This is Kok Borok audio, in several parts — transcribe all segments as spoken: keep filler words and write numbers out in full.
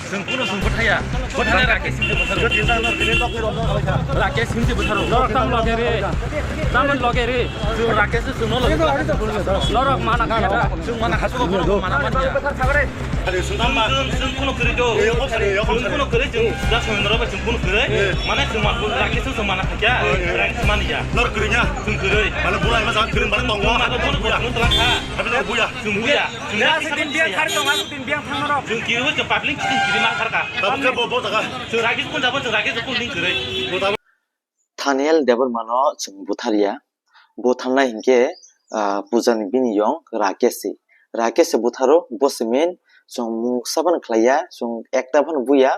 Chwng kuno chwng bwthaya. Bwthana Rakesh Singh bwtharo. Rakesh Singh bwtharo. Norok tam loge re. Tam loge re. Chwng Rakesh Singh no loge. Norok mana kaya. Chwng mana khasu ko mana manya. Chwng kuno kwrwi do. Chwng kuno kwrwi chwng da Somendro ba chwng kuno kwrwi. Mana chwng ma Rakesh Singh mana khaja. Rang manya. Norok kwrwi nya. Chwng kwrwi. Mana bulai ma sa kwrwi mana tongo. Mana kuno kuno tlang kha. Tapi norok buya. Chwng buya. Chwng buya. Chwng kiri bo chwng public chwng kiri ma kharka. Tabuk khe bo bo jaga. Chwng ragi kun jabo chwng ragi kun ling kiri. Thaniel Debbarma no chwng butharya. Butharnai hinkhe, ah, Puja ni bini yong Rakesh se. Rakesh se butharo bo se main chwng mungsa phano khlaiya, chwng ekta phano buya.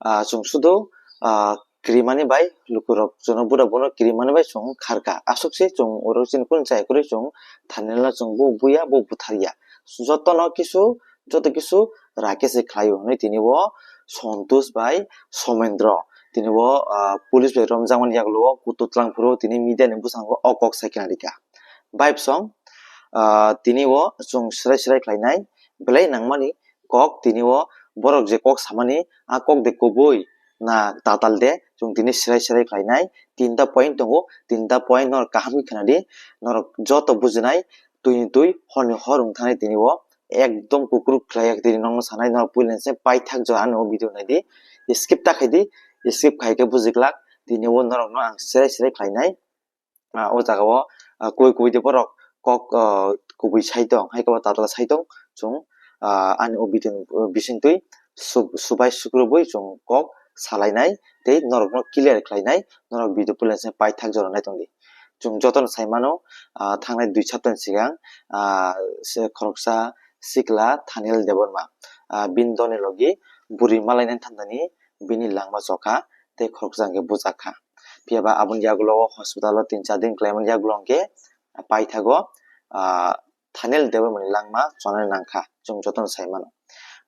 Ah, chwng sudo, ah, kirimani bai lukurok chwngno bura bono kirimani bai chwng kharka. Aswk se chwng oro chini kun chaya kwrwi chwng Thaniel no chwng bo buya bo butharya. Jotono kisu joto kisu Rakesh se khlaio hinwi tini o Santosh bai Somendro tini o, ah, police bai romjakmani yagulo o kutu twlang phuru tini media ni bwskango o kok sai khna rikha. Bai bwsong, ah, tini o chwng swrai swrai khlainai belai nangmani kok tini o borok je kok samani a kok de kubui na tatal de chwng tini swrai swrai khlainai tinta point tongo, tinta point norok kaham khe khna di, norok joto bujinai twi ni twi hor ni hor wng thani tini o ekdom kukruk khlai yak tini nokno sanai norok puila se paithak jora ani o video nai di skip ta khai di skip khai khe buji glak tini o norok no ang swrai swrai khlainai. Ah, o jaga o, ah, kubui kubui de borok kok, ah, kubui sai tong hai khe bo tatal sai tong chwng, ah, ani o video ni bising twi su- subai sukrubui chwng kok salainai tei norok no clear khlainai norok video puila se paithak jora nai tong di. Chwng jotono sai mano, ah, thangnai dui saptani swkang, ah, se khoroksa sikla Thaniel Debbarma, ah, bini dol ni logi bwrwi malainani thanani bini langma chokha tei khoroksa hwnkhe bwchak kha. Phiya ba aboni yagulo o hospital o tin char din khlaimani yagulo hwnkhe paithago, ah, Thaniel Debbarma ni langma chonani nangkha, chwng jotono sai mano.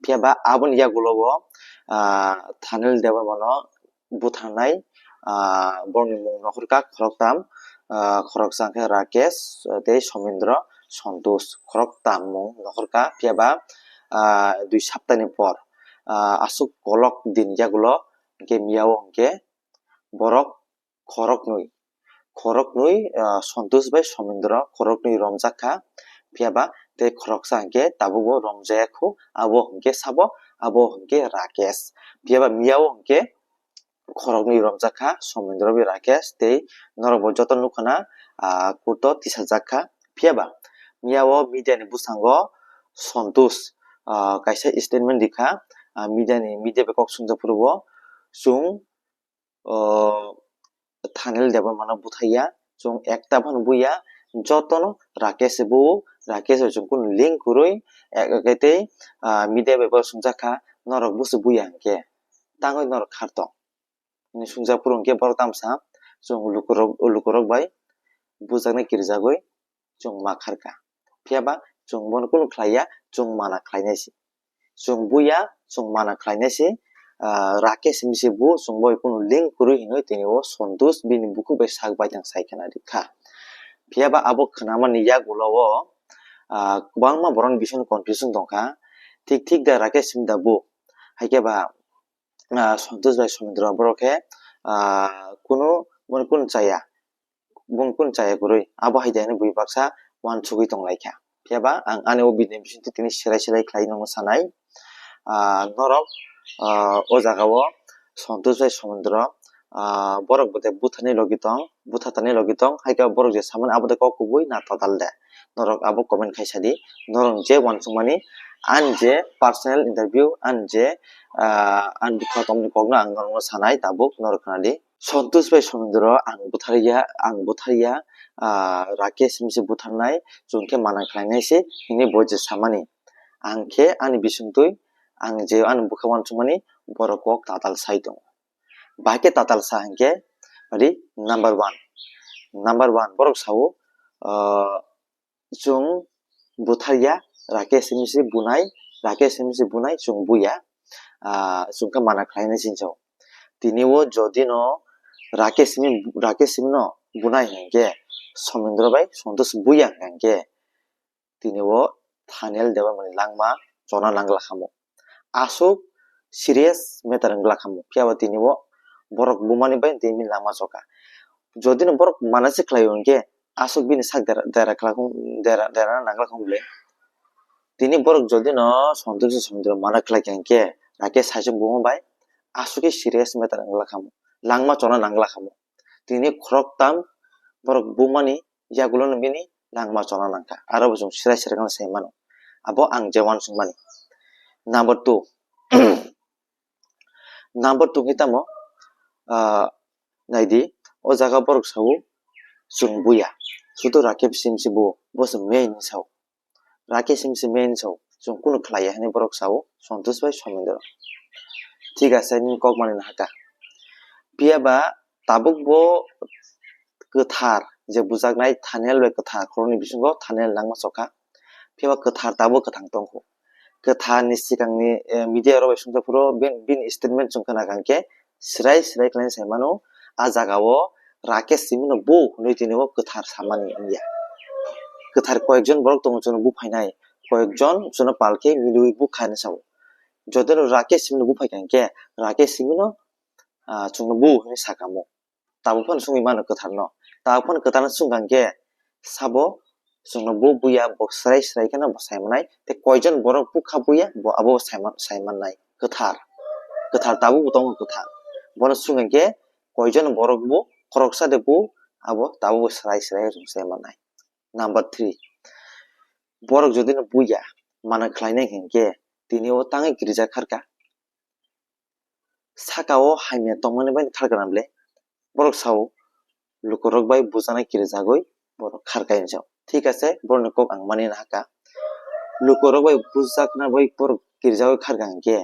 Phiya ba aboni yagulo o, ah, Thaniel Debbarma no butharnai, ah, borokni mung nokhorkha khoroktham, ah, khoroksa hwnkhe Rakesh, tei Somendro, Santosh, khoroktham mung nokhorkha. Phiya ba, ah, dui saptani por, ah, aswk kolok din yagulo hwnkhe miyao hwnkhe borok khoroknwi, khoroknwi, ah, Santosh bai Somendro khoroknwi romjak kha. Phiya ba tei khoroksa hwnkhe tabukbo romjaya khu, abo hwnkhe sabo, abo hwnkhe Rakesh. Phiya ba miyao hwnkhe khoroknwi romjak kha, Somendro bai Rakesh tei norok bo joto nukha na, ah, kurto tisajak kha. Phiya ba miyao media ni bwskango Santosh, ah, kaisa statement rikha, ah, media ni, media bai kok swngjak phuru bo chwng, ah, Thaniel Debbarma no butharya, chwng ekta phano buya, jotono Rakesh se bu, Rakesh bai chwng kunu link kwrwi, eh, eh, tei, ah, media bai bo swngjak kha, norok busu buya hwnkhe tangwi norok khar tong. Hwnwi swngjak phuru hwnkhe borok tamsa chwng lukurok, lukurok bai bujaknai kirijagwi chwng ma kharkha. Phiya ba chwng bono kunu khlaiya, chwng mana khlainai se. Chwng buya, chwng mana khlainai se, ah, Rakesh hwnwi se bu chwng bai kunu link kwrwi hinwi tini o Santosh bini bukhuk bai sak baithang sai khna rikha. Phiya ba abo khnamani yagulo o, ah, kwbangma borokni bisingtwi confusion tongkha. Thik thik da Rakesh hwnwi da bu? Hai khe ba, ah, Santosh bai Somendro borok khe, ah, kunu, bono kunu chaya, bung kun chaya kwrwi, abo hai de hinwi bui baksa uansugwi tong lai kha. Phiya ba ang ani o video ni bisingtwi tini serai serai khlai nangma sanai. Ah, norok, ah, o jaga o Santosh bai Somendro, ah, borok bo de butharni logi tong, butharni logi tong, hai khe borok je samani abo de kok kubui na total de. Norok abo comment khai sa di, norok je uansukmani, ani je personal interview, ani je, ah, ani bwkha tongmani kokno ang norokno sanai tabuk, norok khna di. Santosh bai Somendro ang butharya, ang butharya, ah, Rakesh hwnwi se butharnai, chwng khe mana khlainai se, hwnwi bo je samani. Ang khe ani bisingtwi, ang je ani bwkha uansukmani, borok kok tatal sai tongo. Bahai khe tatal sa hinkhe, ri number one. Number one, borok sao, ah, chwng butharya, Rakesh hwnwi se bunai, Rakesh hwnwi se bunai, chwng buya, ah, chwng khe mana khlainai sini sao. Tini o jodi no Rakesh hwnwi, Rakesh hwnwi no bunai hinkhe Somendro bai Santosh buya hinkhe tini o Thaniel Debbarma ni langma chona nangla khamu. Aswk serious matter wngla khamu, phiya ba tini bo borok bumani bai tini langma choka. Jodi no borok mana se khlai o hwnkhe aswk bini sak dera, dera khlai, dera, dera nangla khamu le. Tini borok jodi no Santosh Somindro mana khlai kha hwnkhe Rakesh hai se buma bai aswk khe serious matter wngla khamu, langma chona nangla khamu. Tini khoroktham borok bumani yagulo no bini langma chona nangkha, aro bo chwng sirai sirai kheno sai mano. Abo ang je uansukmani. Number two, number two khe tamo, ah, naidi, o jaga borok sao chwng buya, sudu Rakesh sim se bo, bo se main sao. Rakesh sim se main sao, chwng kunu khlaiya hinwi borok sao, Santosh bai Somindro. Thik ase, nini kok manwi no haka. Phiya ba tabuk bo kwthar je bujaknai Thaniel bai kwthar khoroknwi bisingo Thaniel langma chokha. Phiya ba kwthar tabuk kwthang tongkho. Kwthar ni swkangni, eh, media rok bai sumjak phuru bin, bini statement chwng khna kha hwnkhe, srai srai khlai sai mano, a jaga o Rakesh simi no bu hinwi tini o kwthar samani wngya. Kwthar koyekjon borok tongo chwngno bu phainai, koyekjon chwngno palkhe milwi bu khaina sao. Jodi no Rakesh simi no bu phaikha hwnkhe Rakesh simi no, ah, chwngno bu hinwi sakamo. Tabuk phano swngwi mano kwthar no. Tabuk phano kwthar no swngkha hwnkhe sabo chwngno bo buya, bo srai srai kheno bo sai manai. Tei koijon borok bukha buya, bo abo sai man-, sai mannai. Kwthar. Kwthar tabuk bo tongo kwthar. Bono swngkha hwnkhe koijon borok bo khoroksa de bo abo tabuk bo srai srai chwng sai mannai. Number three. Borok jodi no buya, mana khlainai hwnkhe tini o tangwi kirijak kharkha. Saka o hamya tongmani bai kharkha na ble? Borok sao, lukurok bai bujaknai kirijagwi borok kharkha hinwi sao. Thik ase, borokni kok ang mani nahakha. Lukurok bai bujakna bai borok kirijagwi kharkha hwnkhe,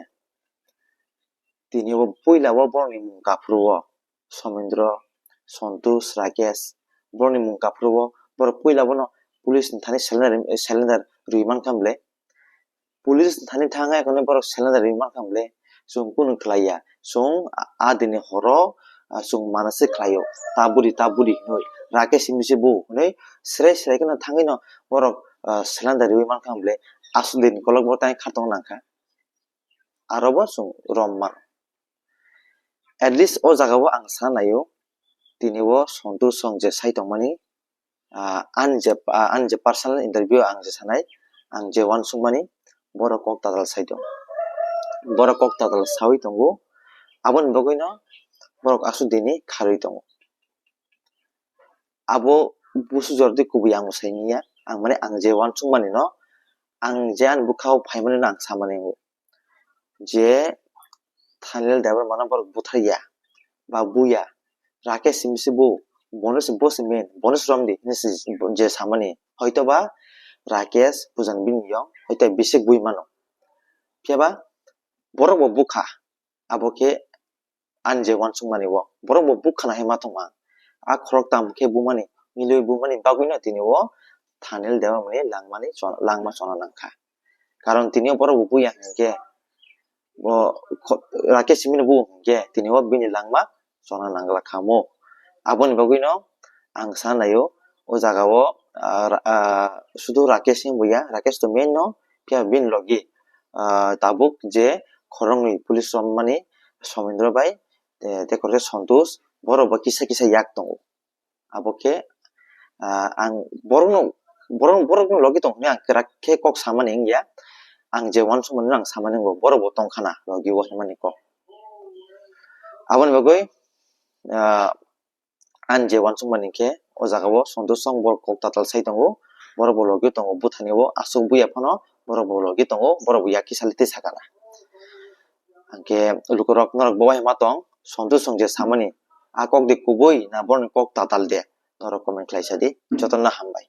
tini o puila o borokni mung kaphuru o Somindro, Santosh, Rakesh, borokni mung kaphuru o borok puila bono police ni thani cylinder, cylinder rwi mankha ble? Police thani thangwi kheno borok cylinder rwi mankha ble, chwng kunu khlaiya, chwng a, a dini horo, a, chwng mana se khlaio, ta buri, ta buri hinwi, Rakesh simi se bu hinwi srai srai kheno thangwi no borok, a, cylinder rwi mankha ble, aswk dini kolok bo tai kha tong nangkha, aro bo chwng rom mano. At least o jaga o ang sa naio, tini o Santosh song je sai tongmani, ah, ani je, ah, ani je personal interview ang je sanai, ang je uansukmani, borok kok tatal sai tongo. Borok kok tatal saui tongo, aboni bagwino borok aswk dini kharwi tongo. Abo busu jordi kubui ang bo sai manya, ang mane ang je uansukmani no, ang je ani bwkhao phaimani no ang samani wngo. Je Thaniel Debbarma no borok butharya ba buya, Rakesh simi se bu, bono se bo se main, bono se romdi hinwi se je samani. Hoito ba Rakesh bujan bini yong, hoito bisik bui mano. Phiya ba borok bo bukha, abo khe ani je uansukmani o, borok bo bukha na hai ma tongma. A khoroktham khe bumani, milwi bumani bagwino tini o Thaniel Debbarma ni langmani chon-, langma chona nangkha. Karon tini o borok bo buya hinkhe, bo kho-, Rakesh simi no bu hinkhe tini o bini langma chona nangla khamu. Aboni bagwino ang sa naio, o jaga o, ah, ra-, ah, sudu Rakesh simi buya, Rakesh to main no, phiya bini logi, ah, tabuk je khoroknwi police romani Somindro bai, te, te korte Santosh, borok bo kisa kisa yak tongo. Abo khe, ah, ang borokno, borok, borokno logi tong hwnwi ang kwrak khe kok samani wngya. Ang je uansukmani ang samani wngo, borok bo tong khana logi o hinmani kok. Aboni bagwi, ah, ani je uansukmani khe o jaga o Santosh song borok kok tatal sai tongo, borok bo logi tongo, buthani o aswk buya phano borok bo logi tongo, borok bo yak kisa le tei sakana. Hwnkhe lukurok norok bo bai ma tong, Santosh song je samani, a kok de kubui na borokni kok tatal de, norok comment khlai sadi, jotono hambai.